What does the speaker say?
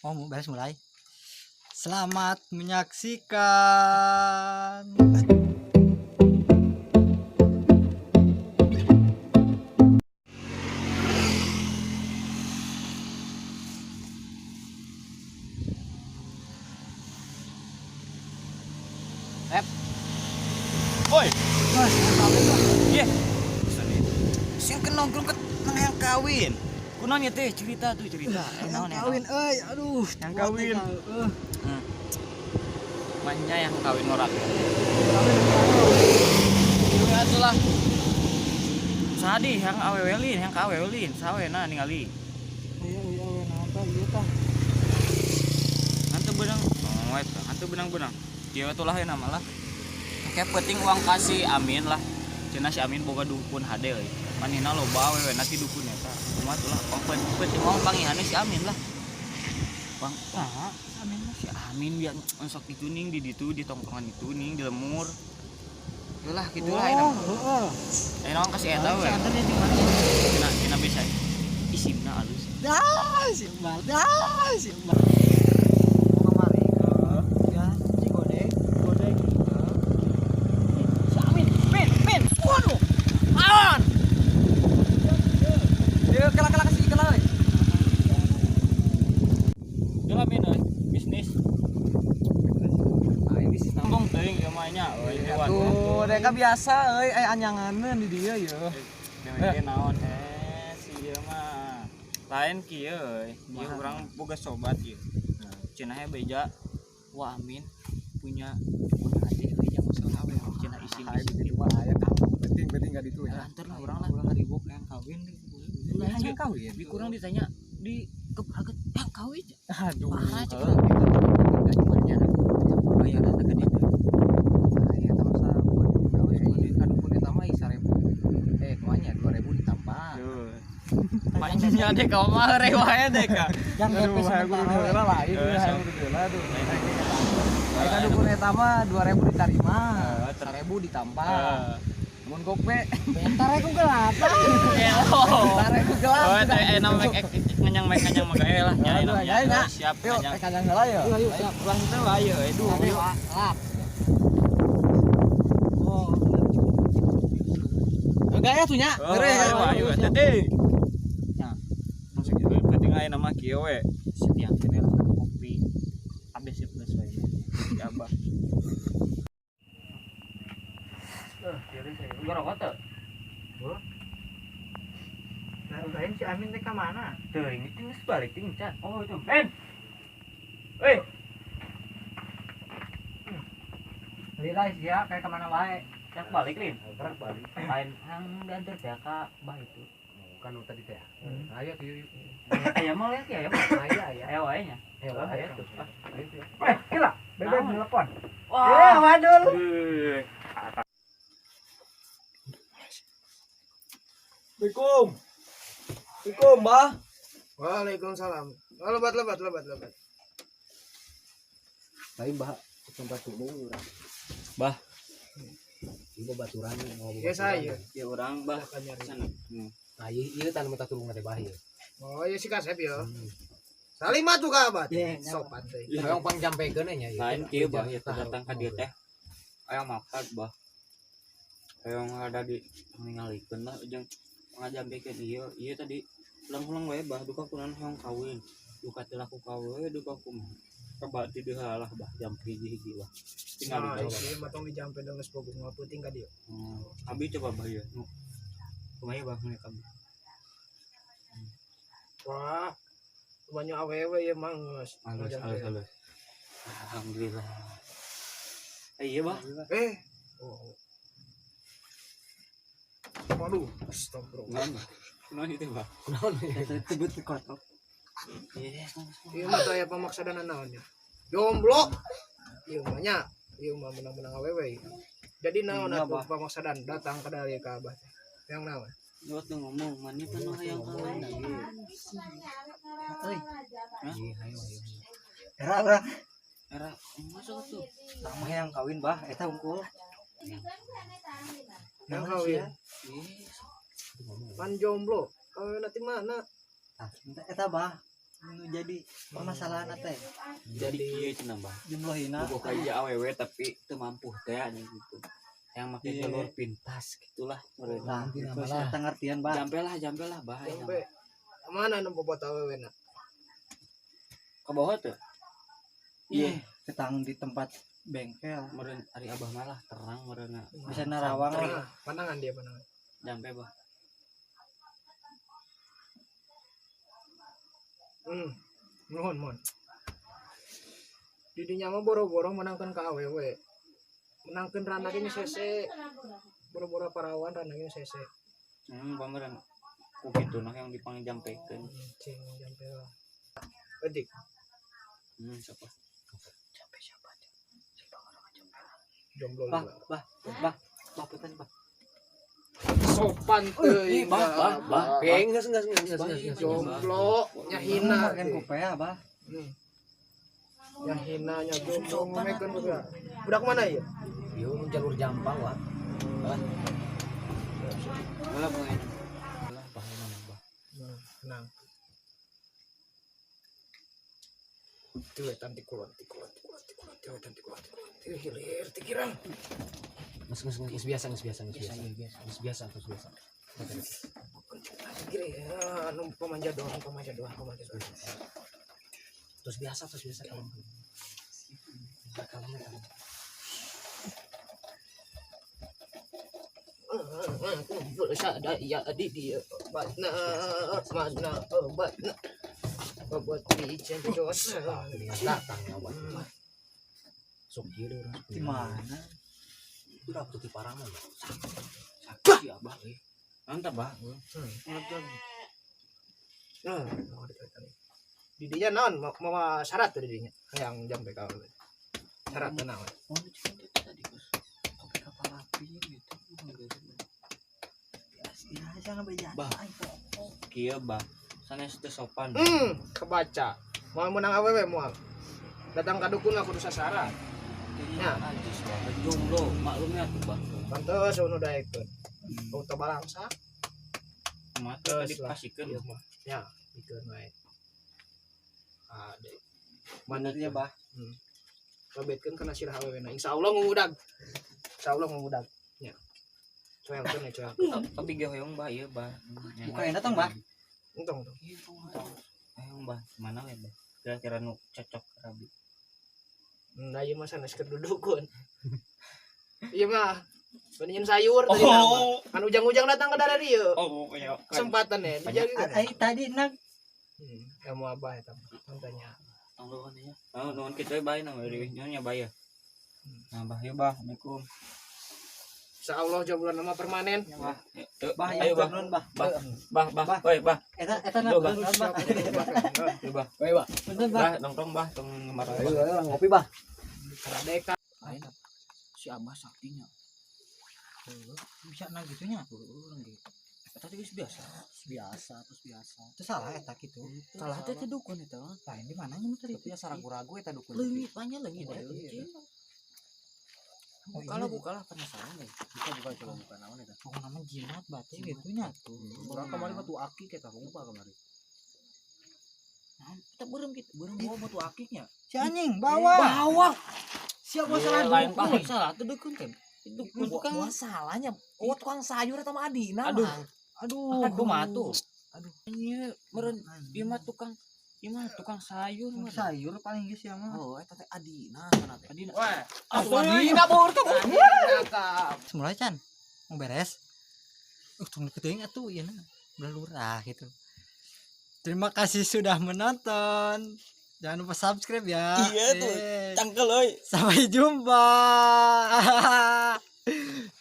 Oh, mau beres mulai. Selamat menyaksikan. Woi, Mas, kawin lah. iya. Sing nongkrong ke nang yang kawin. Kunaon ya teh cerita tuh cerita. Eh, Yang naon ya? kawin euy, aduh. Yang kawin. Eh, Manya yang kawin norak. Iya atuh lah. Sadi yang awewe lin, yang ka awewe lin, sawena ningali. Iya, iya, iya, naon tah ieu tah. Hantu benang. Oh, eta hantu benang-benang. Kieu atuh lah ya nama lah. Kayak penting uang kasih Amin lah. Cenah si Amin boga dukun hade euy. Manehna loba awewe ti dukun eta. Kumaha tuh lah, uang penting uang pangihane si Amin lah. Bang, Nah, Amin mah si Amin biar sok itu ning di ditu di tongkrongan itu ning di lemur. Itulah gitulah Oh, oh, heeh. eh naon kasih eta we. Santen di mana? Cenah cenah bisa isimna alus. Dah, si Bal. Dah, si Bal. Mau kemari. Ya, Cigodeg, Godeg. Si Amin, Min, Min. Waduh. Awan. Ya, kalah kalah kasih kalah. euy. Udah Amin euy, bisnis. Ah, ini sih Ngomong teuing ieu mah nya euy hewan. Tuh, mereka biasa euy aya anyanganeun di dieu ye. Dewek naon eh si ieu mah. Lain kieu euy. Ieu urang boga sobat ieu. Cenah beja wah Amin punya dukun hade euy jang masalah awewe cenah isim Aya isim. di ditu mah aya kamu penting penting enggak ditu ya. Lantur lah urang lah. Urang ngaribok yang kawin. Lah, Yang kawin. Di kurang ditanya di kebraget yang kawin. Aduh. Parah, cek. Heuh, gitu. Enggak imannya. Bayaran teh gede. Saya eta masa kawin ka dukun eta mah 1000. Eh, kumaha 2000 ditambah. Panjangnya deh kau mah rewae deh kak. Yang Aduh, DP hayang kudu sementara. heula lain, Eh, hayang kudu heula tuh. Aya ka dukun eta mah 2000 diterima, 1000 ditambah. Mun gope, Bentar aku gelap. Gelo. 1000 gelap. Oh, teh nama mek nganyang mek nganyang mah gae lah nya Aduh, namanya. gae, nya. Siap Yuk, nganyang. kanyang heula ya. Ayo, ayo, siap. Ulang teh ayo aduh. Ayo, lap. Oh, Enggak ya tuh nya. Oh, Ngeri ya. ayo ayo teh. Nah. Masuk gitu penting aya nama kieu we. Setiap kene lah kopi ABC plus we. Si Abah. Eh, kiri saya. Ngerokok teu? Nah, udahin si Amin teh ka mana? Teu, ini teh geus balik ting can. Oh, itu. Ben. Weh, Lila sih ya kayak kemana wae. cak balik lin. Gerak balik. Lain hang diantar teh ka bah itu. Bukan nu tadi teh. Ayo tuh yuk. Aya mah lihat ya, aya mah. Aya aya. Aya wae nya. Ayo Oh, ayo aya tuh. Ayo tuh. Eh, gila, bebek Naon? telepon. Wah. Eh, wadul. Eh. Assalamualaikum. Assalamualaikum, Mbah. Waalaikumsalam. Oh, lebat lebat lebat lebat. Lain bah tempat tulung urang. Bah. Ieu baturan mau Ya saya. Ya urang bah Akan nyari. sana. Nah, ieu ieu tan minta tulung teh bah ieu. Oh, ya si kasep ya. Salim atuh ka abah. Iya, Sopan teh. Hoyong pangjampekeun nya ieu. Lain kieu bah ya datang ka dieu teh. Aya makan bah. Hoyong ada di ningalikeun lah jeung ngajampekeun ieu. Ieu tadi ulang-ulang wae bah duka kunaon hoyong kawin. Duka teu laku kawe duka kumaha. Coba ti lah bah jam hiji-hiji bah. Tinggal Nah, di ieu mah tong dijampe dong geus bogoh mah penting ka dieu. Abi coba bah ieu. Nu. Kumaha bah mereka bah. Wah. Banyak awewe ya mah geus. Halus halus halus. Alhamdulillah. Eh, iya bah. Eh. Oh. Waduh, astagfirullah. Naon bah? Naon itu bah? Kunaon? Tebet kotok. Yes, Ieu mah teu aya pamaksadan naon nya. Jomblo. Ieu mah nya, ieu mah menang-menang awewe. Jadi naon Iya, atuh Bah. pamaksadan datang ka dari ka abah teh. Yang naon? Lu tuh ngomong mani pan nu hayang kawin lagi. Euy, Iya, ayo ayo. era urang. Era masuk tuh. Lama yang kawin bah, eta unggul. Yang kawin. Yes. Pan jomblo. Kawin nanti mana? Tah, eta bah. Nu jadi permasalahan teh. Jadi kieu cenah bah. Jumlah hina. Bogoh ka hiji awewe tapi teu mampu teh nya gitu. Yang make Iya. jalur pintas gitulah meureun. Nah, Intina itu mah lah. eta ngertian bah. Jampe lah bah. Jampe. Mana nu bobot awewe na? Ka bawah tuh. Iya, Ketang di tempat bengkel. meureun ari abah malah terang meureun. Bisa narawang lah. Pandangan, pandangan dia pandangan. Jampe bah. Nuhun, mohon. Didinya mah boro-boro menangkeun ka awewe. Menangkeun rana ge sese. Boro-boro parawan rana ge sese. Pameran ku kitu nah yang dipanggil jampekeun. Cing jampe lah. Edik. Siapa? Jampe siapa? Siapa orang jampe? Jomblo Bah, juga. bah, bah, bah, punten, bah. Sopan teuing. Bah, bah, bah. Geng, geus. Jomblo nyahina. Makan kupea, bah. Nyahina nya jomblo ngomekeun budak. Budak mana ieu? Ieu jalur Jampang lah. Lah bah. Lah bah mana bah. Tenang. Ti wetan ti kulon ti kulon ti kulon ti kulon ti wetan ti kulon ti kulon ti hilir ti kirang. Geus biasa, geus biasa, geus biasa. Biasa. Geus biasa, geus biasa. Kiri anu pamanja doang pamanja doang pamanja doang. Terus biasa kalem. Kalem, kalem. Sada ya di dia batna mana obatna obat di dosa. Datang ya, obat. Sok ieu deh urang. Di mana? Udah tuh di Parangan. Sakit sih abah euy. Mantap bah. Nah, didinya naon mau syarat tuh didinya yang jampe ka syarat naon. Oh, cuma itu tadi Gus. Kopi kapal api gitu. Ya, jangan bejaan. Bah. Kieu bah. Sanes teu sopan. Kebaca. Mau menang awewe moal. Datang ka dukun lah kudu sasaran. Ya, ajis bah. Jomblo, maklumnya tuh bah. Pantes nu daekeun. Auto balangsa. Mata tadi Geus lah. pasikeun. Ieu mah. Ya, bikeun wae. Ade. Bener ya, bah. Lebetkeun kana sirah awewe na. Insyaallah ngudag. Insyaallah ngudag. Ya. Coelkeun ya coelkeun. Tapi ge hoyong bah ieu bah. Buka enak tong, bah. Entong tong. Hoyong bah, mana we bah. Kira-kira nu cocok rabi. Nah, ieu mah sanes keur dudukun. Ieu mah beningin sayur tadi nama. Kan ujang-ujang datang ke daerah dieu. Oh, iya. Kesempatan ya, dijaga kan. Ai tadi nak Ilmu abah eta mah. Tanya. Tong nuhun ya. Oh, nuhun kitu we bae nang euy nya bae ya. Nah, bah, yuk bah, Assalamualaikum. Insyaallah jomblo nama permanen. Bah, teu, bah, ayo ya, bah. nuhun, bah. Bah, bah, bah, woi, bah. Eta eta nak Duh, bah. nuhun, bah. Yuk, bah. Weh, bah. Punten, bah. Bah, nongkrong bah, tong marah. Ayo, ayo ngopi, bah. Radeka. Si abah saktinya. Bisa nang gitunya. Urang ge. Eta teh geus biasa. Biasa, terus biasa. Itu salah eta gitu. Salah teh teh dukun eta. Lain di mananya nu tadi? Tapi asa ragu-ragu eta dukun. Leungit banyak leungit. Iya. Oh, Bukalah iya. bukalah penasaran deh. Buka buka coba buka naon eta. Pokoknya nama jimat batu gitunya. Urang kemarin batu akik eta lupa kemarin. Nah, kita beureum gitu, beureum bawa batu akiknya. Si anjing bawa. Bawa. Siapa salah lain dukun? paling salah tuh dukun teh. Dukun tukang Wah, salahnya. Oh, tukang sayur eta mah adina. Aduh. Mang. Aduh. Aduh mah tuh. Aduh. Ieu meureun ieu mah tukang ieu mah tukang sayur Tukang meureun. sayur paling geus ya mah. Oh, eta teh adina sana teh. Adina. Wah, Atuh adina bor tuh. Semula can mau beres. Tunggu keteuing atuh ieu na. Belalurah gitu. Terima kasih sudah menonton. Jangan lupa subscribe ya. Iya tuh. Yeay. Cangkel euy. Sampai jumpa.